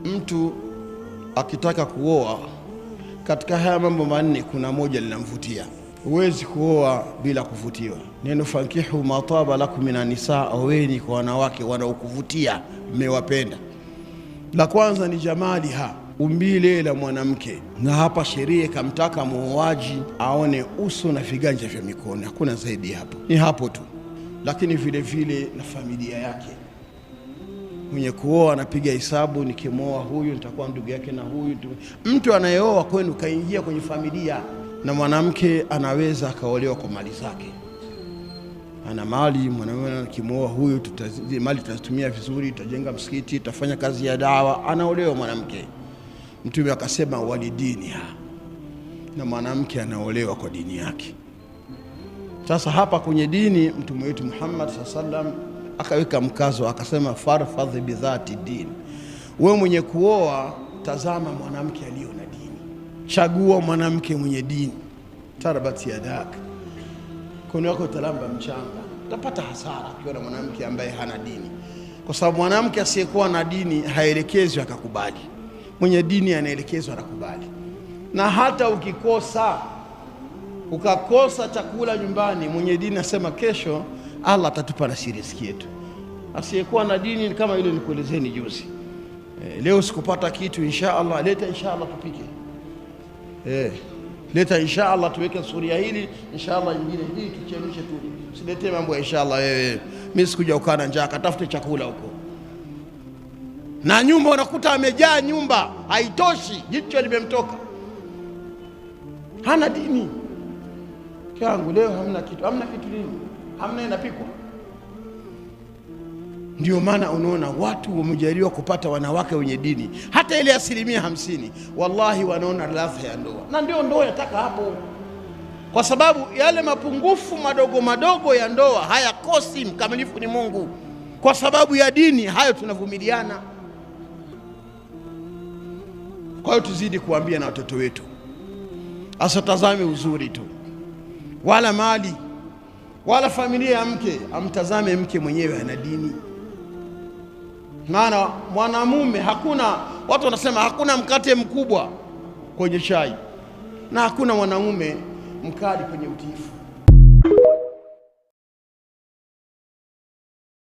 Mtu akitaka kuoa katika haya mambo manne kuna moja linamvutia. Huwezi kuoa bila kuvutiwa. Neno fankihu mataba lakum minan nisaa, oweni kwa wanawake wanaokuvutia, mmewapenda. La kwanza ni jamaliha, umbile la mwanamke, na hapa sheria ikamtaka muoaji aone uso na viganja vya mikono, hakuna zaidi hapo, ni hapo tu. Lakini vile vile na familia yake. Mwenye kuoa anapiga hesabu, nikimwoa huyu nitakuwa ndugu yake na huyu. Mtu anayeoa kwenu kaingia kwenye familia. Na mwanamke anaweza akaolewa kwa mali zake, ana mali. Mwanamume akimwoa huyu, mali tutazitumia vizuri, tutajenga msikiti, tutafanya kazi ya dawa, anaolewa mwanamke. Mtume akasema walidiniha, na mwanamke anaolewa kwa dini yake. Sasa hapa kwenye dini, Mtume wetu Muhammad sallallahu alaihi wasallam akaweka mkazo, akasema farfadh bidhati din. Wewe mwenye kuoa, tazama mwanamke aliyo na dini, chagua mwanamke mwenye dini. Tarabat yadak, mkono wako utalamba mchanga, utapata hasara ukiwa na mwanamke ambaye hana dini, kwa sababu mwanamke asiyekuwa na dini haelekezwi akakubali. Mwenye dini anaelekezwa anakubali. Na hata ukikosa ukakosa chakula nyumbani, mwenye dini asema kesho Allah atatupa na riziki yetu. Asiyekuwa na dini kama ile nikuelezeni juzi. Leo sikupata kitu, insha Allah leta, insha Allah tupike. Leta insha Allah tuweke suria hili, insha Allah nyingine hii tuchemshe tu. Usiletee mambo ya insha Allah wewe. Mimi sikuja ukaa na njaa, katafute chakula huko. Na nyumba unakuta amejaa nyumba, haitoshi, jicho limemtoka. Hana dini. Kangu leo hamna kitu, hamna kitu nini? Hamna inapikwa. Ndio maana unaona watu wamejaliwa kupata wanawake wenye dini, hata ile 50%, wallahi wanaona ladha ya ndoa, na ndio ndoa yataka hapo, kwa sababu yale mapungufu madogo madogo ya ndoa hayakosi. Mkamilifu ni Mungu. Kwa sababu ya dini hayo tunavumiliana. Kwa hiyo tuzidi kuambia na watoto wetu, asatazame uzuri tu wala mali wala familia ya mke, amtazame mke mwenyewe ana dini. Maana mwanamume hakuna, watu wanasema hakuna mkate mkubwa kwenye chai, na hakuna mwanamume mkali kwenye utiifu.